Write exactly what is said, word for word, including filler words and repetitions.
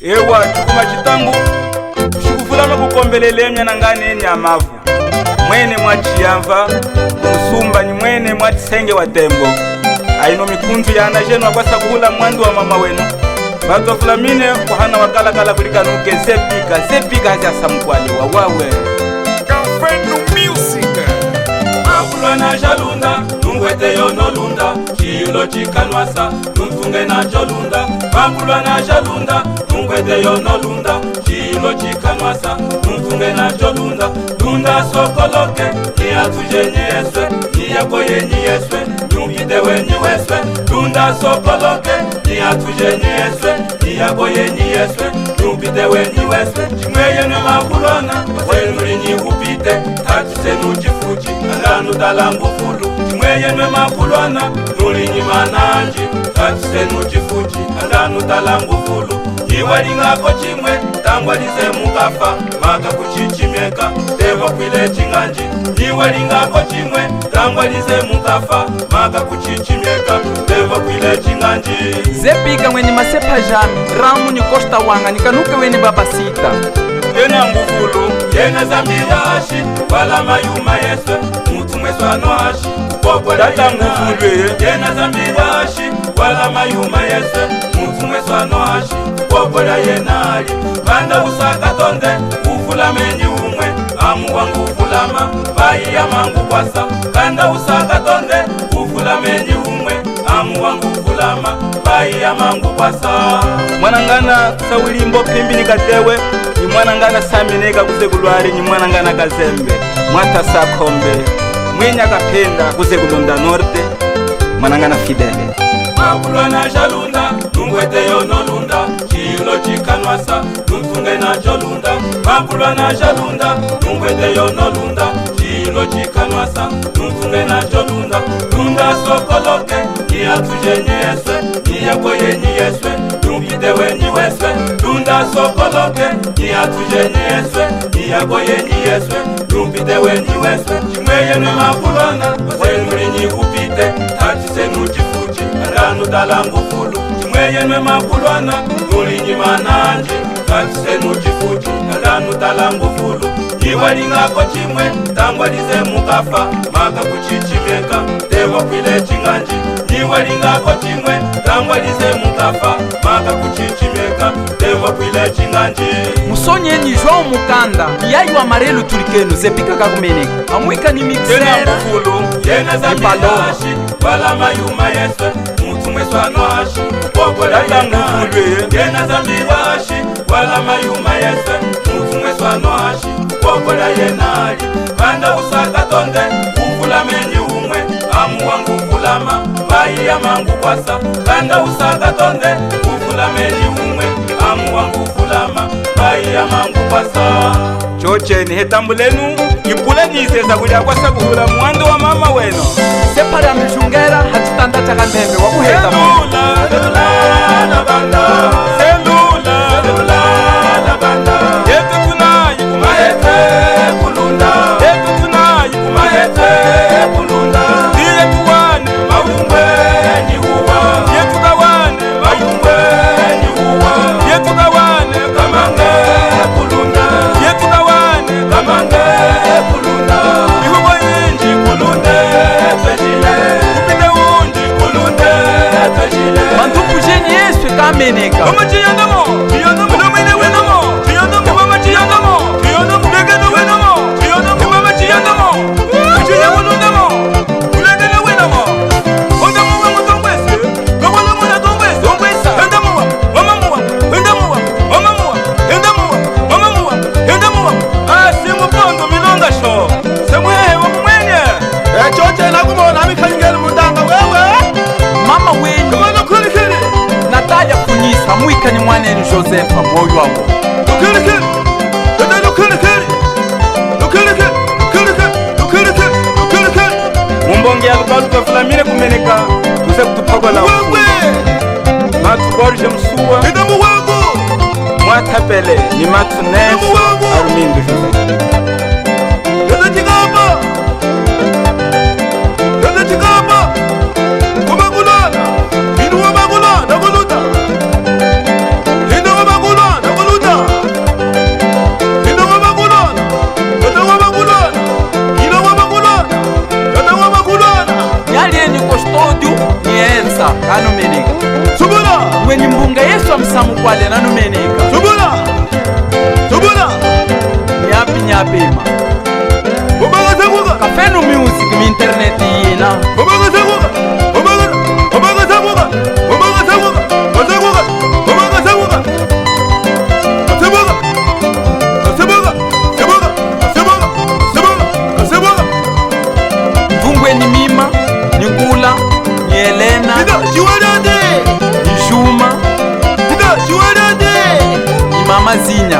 Ewa, chikuma chitangu, kushikufulama kukombelele myanangana eni amavu. Mwene mwachiyamva, kusumba ni mwene mwachisenge wa tembo. Ayino mikundu ya ana jenu akwasa kuhula mwandu wa mama wenu. Batwafulamine kuhana wakalakala kuli kanuke zepika, zepika hazi asamukwale wawawe. Kafenu Music. Makulwana ja Lunda, tungwete yono Lunda, chiyulo chikanwasa, tuntunge nacho Lunda. Makulwana ja Lunda, tungwete yono Lunda, chiyulo chikanwasa, tuntunge nacho Lunda. Lunda sokoloke, ni atu jenyi eswe, ni yako yenyi eswe, nyupite wenyi weswe. Lunda sokoloke, ni atu jenyi eswe, ni yako yenyi eswe, nyupite wenyi weswe. Chimwe yenwe makulwana, wenu linyi upite, tatu senu chifuchi, andanu tala ngufulu. Chimwe yenwe makulwana, nulinyi mananji, tatu senu chifuchi, andanu tala ngufulu. Nyi walingako chimwe, tangwa lize mukafa, maka kuchichimieka, tevo kwile chinganji. Nyi walingako chimwe, tangwa lize mukafa, maka kuchichimieka, tevo kwile chinganji. Zepika mweni masepa jami, Ramu ni Costa Wanga ni kanuke weni babasita. Yena ngufulu, yena Zambia ashi, wala mayuma yeswe, mutu mweswano ashi, kukokola. Tata yena ngufulu, ye. Yena Zambia ashi, wala mayuma yeswe, mutu mweswano ashi, kukokola yena ali. Kanda usaka tonde, ufulame nyi umwe, amu wangu ufulama, bayi ya mangu kwasa. Kanda usaka tonde, ufulame nyi umwe, amu wangu ufulama, bayi ya mangu kwasa. Mwanangana Sawilimbo Pimbi ni Katewe, ni mwanangana Samineka kuze kulwali, ni mwanangana Kazembe, mwata Sakombe, mwinya Kapenda kuze ku Lunda Norte, mwanangana Fidele. Makulwana ja Lunda, tungwete yono Lunda, chiyulo chikanwasa, tuntunge nacho Lunda. Makulwana ja Lunda, tungwete yono Lunda, chiyulo chikanwasa, tuntunge nacho Lunda. Lunda sokoloke, ni atu jenyi eswe, ni yako yenyi eswe, nyupite wenyi weswe. Lunda sokoloke, ni atu jenyi eswe, ni yako yenyi eswe, nyupite wenyi weswe. Chimwe yenwe makulwana, wenu linyi upite, tatu senu chifuchi, andanu tala ngufulu. Chimwe yenwe makulwana, nulinyi mananji, tatu senu chifuchi, andanu tala ngufulu. Nyi walingako chimwe, tangwa lize mukafa, maka kuchichimieka, tevo kwile chinganji. Nyi walingako chimwe, tangwa lize mukafa, maka kuchichimieka, tevo kwile chinganji. Musonyi enyi João Mukanda, yayi wa Marelu Tulikenu, zepika kakumeneka. Amwika ni mixer. Yena ngufulu, yena Zambia ashi, wala mayuma yeswe, mutu mweswano ashi, kukokola. Tata yena ngufulu, ye. Yena Zambia ashi, wala mayuma yeswe, mutu mweswano ashi, kukokola yena ali. Kanda usaka tonde, ufulame nyi umwe, amu wangu ufulama, bayi ya mangu kwasa. Kanda usaka tonde, ufulame nyi umwe, amu wangu ufulama, bayi ya mangu kwasa. Chocheni, he tambulenu, ipule ni sesa kuli akwasa kuhula mwando wa mama weno. Sepa lya mijungela ha chitanda cha Kandembe wa kuheta mu. Selula, selula, na banda. Selula, selula, na banda. Yetu tunayi kumahete kulunda. Yetu tunayi kumahete kulunda. Iye tuwane maumbwe ni uwa. Yetu kawane maumbwe ni uwa. Yetu kawane kamange kulunda. Yetu kawane kamange kulunda. Ihubo yinji kulunde twejile. Upite unji kulunde twejile. Mantu kujeni Yesu kameneka. Mama chiyandamo, chiyandamo. Mama chiyandamo, chiyandamo. Mama chiyandamo, chiyandamo. Lekeno wenamo, chiyandamo. Mama chiyandamo. Kuchiya kulundamo. Kulekele wena mo. Onda mo wa mutongwese. Lobola mwana tongwese. Tongwesa. Enda mo wa. Mama mo wa. Enda mo wa. Mama mo wa. Enda mo wa. Mama mo wa. Enda mo wa. Asi mupondo milonga sho. Semwehe wa kumwenye. Echo chena kumona mikanyingeli mundanga wewe. Mama wenyi. Kumona kulikili. Natalia kunyisa mwika ni mwaneni Joseph moyo wako. Kukilikili. Tete kukilikili. Mumbonge ya lubalu twafulamine kumeneka, kuze kutupokola. Wewe! Matu Borja Musuwa. Ina muwangu! Mwatapele ni Matu Nes. Ina muwangu! Arumindu Joseph. Tete Chikapa! Tete Chikapa! Kumakulana! Inu wa makulana, kuluta! Inu wa makulana! Ni mbunga Yesu a musamu kwale nanumeneka. Subula! Subula! Nyapi nyapi ema. Ubaka sabuka! Kafenu music mi internet yina. Ubaka sabuka! Ubaka, ubaka sabuka! Ubaka sabuka! Sabuka! Ubaka sabuka! Sabuka! Sabuka! Sabuka! Sabuka! Sabuka! Sabuka! Mvungwe ni Mima, ni Nkula, ni Helena, Ita, chiwalande! Ni Juma, Ita, chiwalande! Ni Mama Zinya.